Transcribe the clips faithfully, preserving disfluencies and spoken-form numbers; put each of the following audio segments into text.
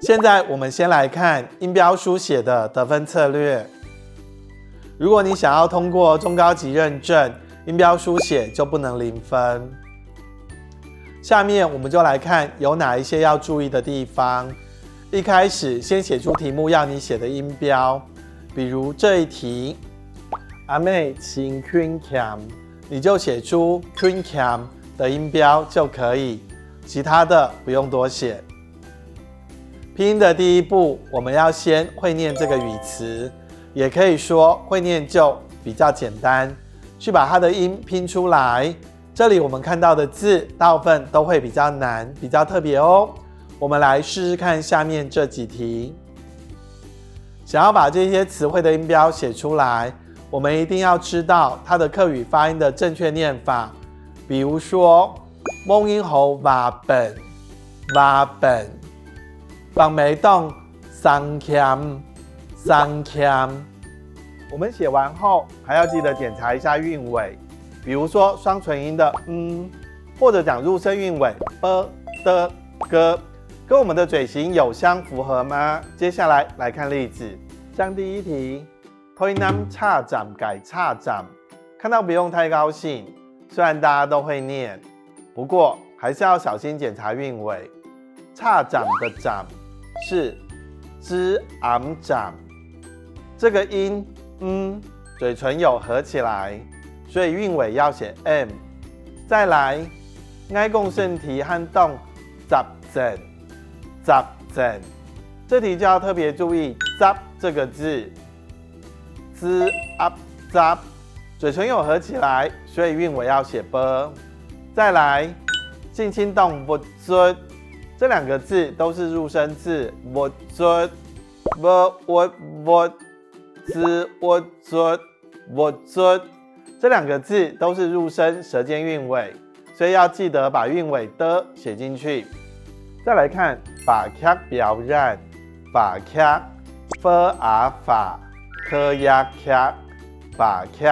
现在我们先来看音标书写的得分策略。如果你想要通过中高级认证，音标书写就不能零分。下面我们就来看有哪一些要注意的地方。一开始先写出题目要你写的音标，比如这一题，阿妹真勤儉，你就写出勤儉的音标就可以，其他的不用多写。拼音的第一步，我们要先会念这个语词，也可以说会念就比较简单，去把它的音拼出来。这里我们看到的字，大部分都会比较难，比较特别哦。我们来试试看下面这几题。想要把这些词汇的音标写出来，我们一定要知道它的客语发音的正确念法。比如说，無人好話本，話本，放袂當生欠，生欠。我们写完后，还要记得检查一下韵尾，比如说双唇音的嗯，或者讲入声韵尾b、d、g，跟我们的嘴型有相符合吗？接下来来看例子，像第一题，台南车站个車站，看到不用太高兴，虽然大家都会念，不过还是要小心检查韵尾。车站的站是支安站，这个音嗯嘴唇有合起来，所以韵尾要写m。再来，哀公身体还当扎针，扎针，这题就要特别注意扎这个字，支、ab、扎，嘴唇有合起来，所以韵尾要写b。再来，轻轻当物质，这两个字都是入声字，物质，物物物，支物质，物质，这两个字都是入声舌尖韵尾。所以要记得把韵尾的写进去。再来看话剧表演，话剧，f、a、话，k、y、剧，话剧。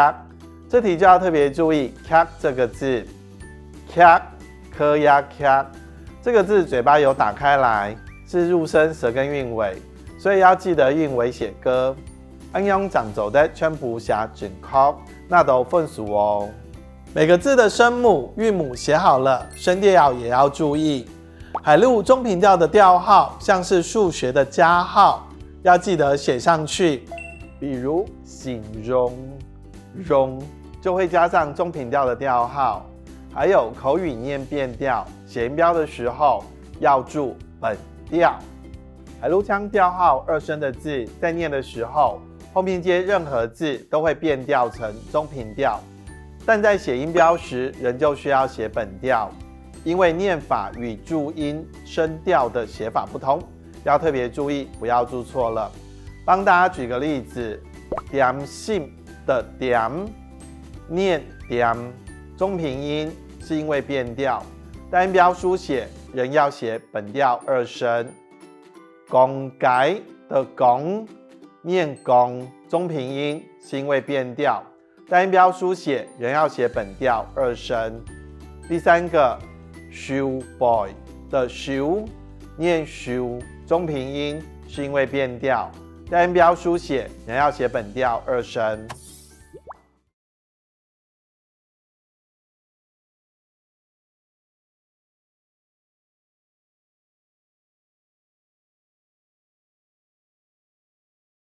这题就要特别注意 k 这个字，k、k、y、剧，这个字嘴巴有打开来，是入声舌根韵尾，所以要记得韵尾写g。恁样正做得全部写正确，拿到分数哦。每个字的声母、韵母写好了，声调也要注意。海陆中平调的调号，像是数学的加号，要记得写上去。比如形容，容就会加上中平调的调号，还有口语念变调，写音标的时候要注本调。海陆腔调号二声的字，在念的时候，后面接任何字都会变调成中平调，但在写音标时，仍旧需要写本调，因为念法与注音声调的写法不同，要特别注意，不要注错了。帮大家举个例子，点心的点，念点，中平音是因为变调，但音标书写仍要写本调二声。公鸡的公，念公，中平音是因为变调，但音标书写仍要写本调二声。第三个，收杯的收，念收，中平音是因为变调，但音标书写仍要写本调二声。